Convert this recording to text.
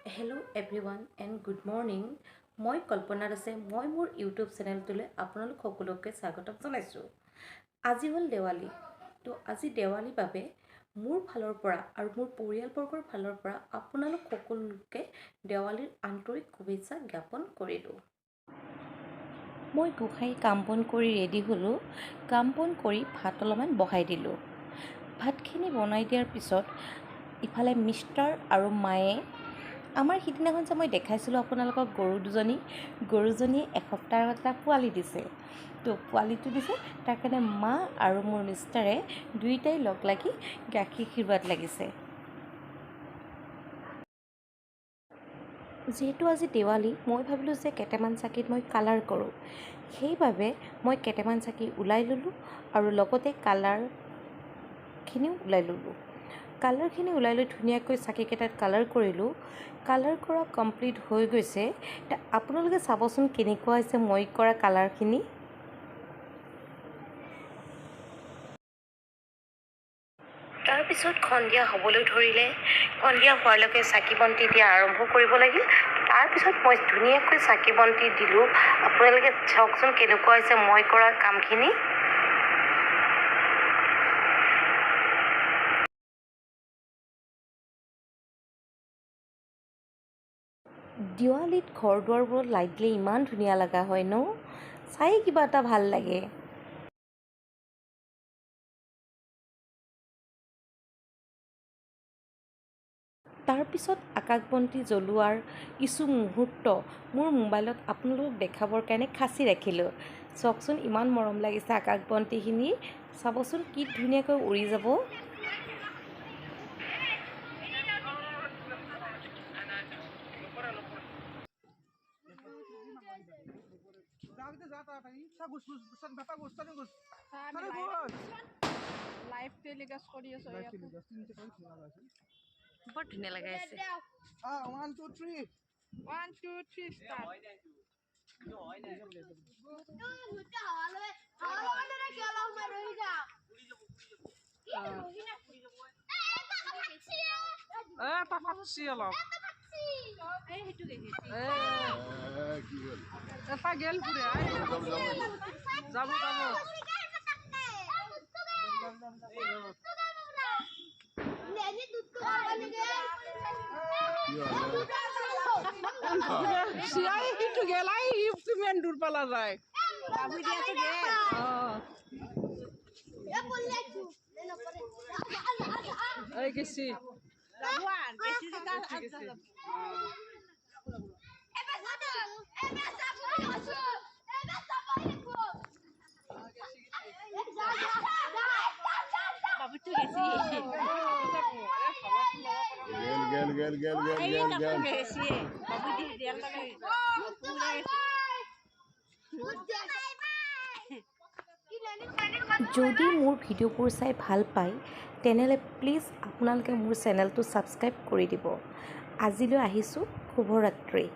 Hello everyone and good morning. মই কল্পনা দাসে মই মোৰ ইউটিউব চেনেলটোলৈ আপোনালোক সকলোকে স্বাগতম জনাইছোঁ। আজি হ'ল দেৱালী। তো আজি দেৱালীৰ বাবে মোৰ ফালৰ পৰা আৰু মোৰ পৰিয়ালবৰ্গৰ ফালৰ পৰা আপোনালোক সকলোকে দেৱালীৰ আন্তৰিক শুভেচ্ছা জ্ঞাপন কৰিলোঁ। মই গোসাঁই কাম বন কৰি ৰেডি হ'লোঁ। কাম বন কৰি ভাত অলপমান বহাই দিলোঁ। ভাতখিনি বনাই দিয়াৰ পিছত ইফালে মিষ্টাৰ আৰু মায়ে আমাৰ সিদিনাখন যে মই দেখাইছিলোঁ আপোনালোকক গৰু দুজনী, গৰুজনীয়ে এসপ্তাহৰ আগত এটা পোৱালি দিছে। তো পোৱালিটো দিছে, তাৰ কাৰণে মা আৰু মোৰ মিষ্টাৰে দুয়োটাই লগ লাগি গাখীৰ খিৰোৱাত লাগিছে। যিহেতু আজি দেৱালী, মই ভাবিলোঁ যে কেইটামান চাকিত মই কালাৰ কৰোঁ। সেইবাবে মই কেইটামান চাকি ওলাই ল'লোঁ আৰু লগতে কালাৰখিনিও ওলাই ল'লোঁ। কালাৰখিনি ওলাই লৈ ধুনীয়াকৈ চাকিকেইটাত কালাৰ কৰিলোঁ। কালাৰ কৰা কমপ্লিট হৈ গৈছে। এতিয়া আপোনালোকে চাবচোন কেনেকুৱা হৈছে মই কৰা কালাৰখিনি। তাৰপিছত সন্ধিয়া হ'বলৈ ধৰিলে। সন্ধিয়া হোৱাৰ লগে চাকি বন্তি দিয়া আৰম্ভ কৰিব লাগিল। তাৰপিছত মই ধুনীয়াকৈ চাকি বন্তি দিলোঁ। আপোনালোকে চাওকচোন কেনেকুৱা হৈছে মই কৰা কামখিনি। দেৱালীত ঘৰ দুৱাৰবোৰত লাইট দিলে ইমান ধুনীয়া লগা হয় ন, চাই কিবা এটা ভাল লাগে। তাৰপিছত আকাশ বন্তি জ্বলোৱাৰ কিছু মুহূৰ্ত মোৰ মোবাইলত আপোনালোকক দেখাবৰ কাৰণে সাঁচি ৰাখিলোঁ। চাওকচোন ইমান মৰম লাগিছে আকাশ বন্তিখিনি, চাবচোন কি ধুনীয়াকৈ উৰি যাব। লাইভ টেলিকাষ্ট কৰি আছো ইয়াতে। বৰ ধুনীয়া লগাইছে। 1 2 3 1 2 3 start. এ পাপা ফুচি অলপ এটা গেল ফুৰে যাব যাব। সেইটো গেল কিমান দূৰ পালা যায়। এই গেছি গেল গেল গেল গেল গেল গেল। যদি মোৰ ভিডিঅ'বোৰ চাই ভাল পায় তেনেহ'লে প্লিজ আপোনালোকে মোৰ চেনেলটো ছাবস্ক্ৰাইব কৰি দিব। আজিলৈ আহিছোঁ, শুভৰাত্ৰি।